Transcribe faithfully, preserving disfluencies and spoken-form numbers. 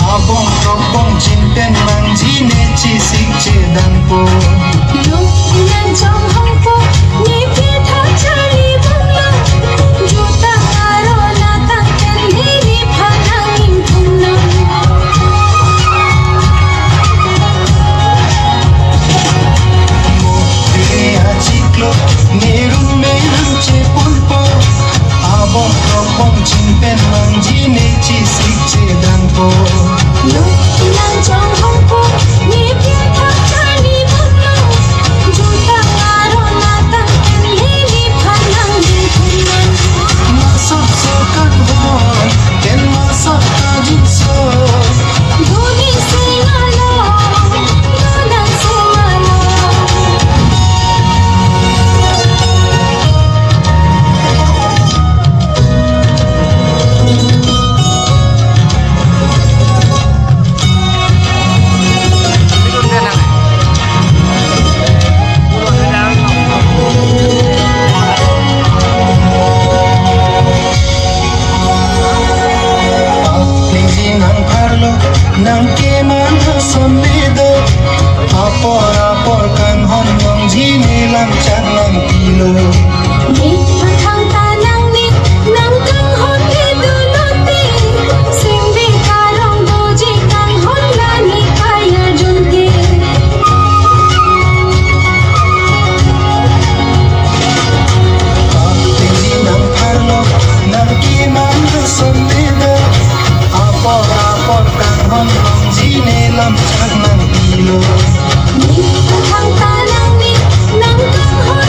Abong krok bong chin pen nangji ne chesik chedangpo. Luk nang chonghongpo, ne pithak charli banglo. Jutang aron atang pen ne nephan nangingthum non. Mo te achiklo, ne room me nangcheponpo. Abong krok bong chin pen nangji ne chesik chedangpo. Luk nang chonghongpo, ne pithak charli banglo. Jutang aron atang pen ne nephan nangingthum non. Masap so kanghon, ken masap kajinso. Duni sing along, dodang sing along. Nangji nangpharlo, nangkeman ason bedo. Apor apor kanghon nangji ne lam chak nangpilo. Ne pathang ta nang ne nangkanghon le dolote. Singbe karong doji kanghon la ne kaya junte. Nangji nangpharlo, nangkeman ason bedo. Apor apor kanghon nangji ne lam chak nangpilo. Ne pathang ta nang ne nangkanghon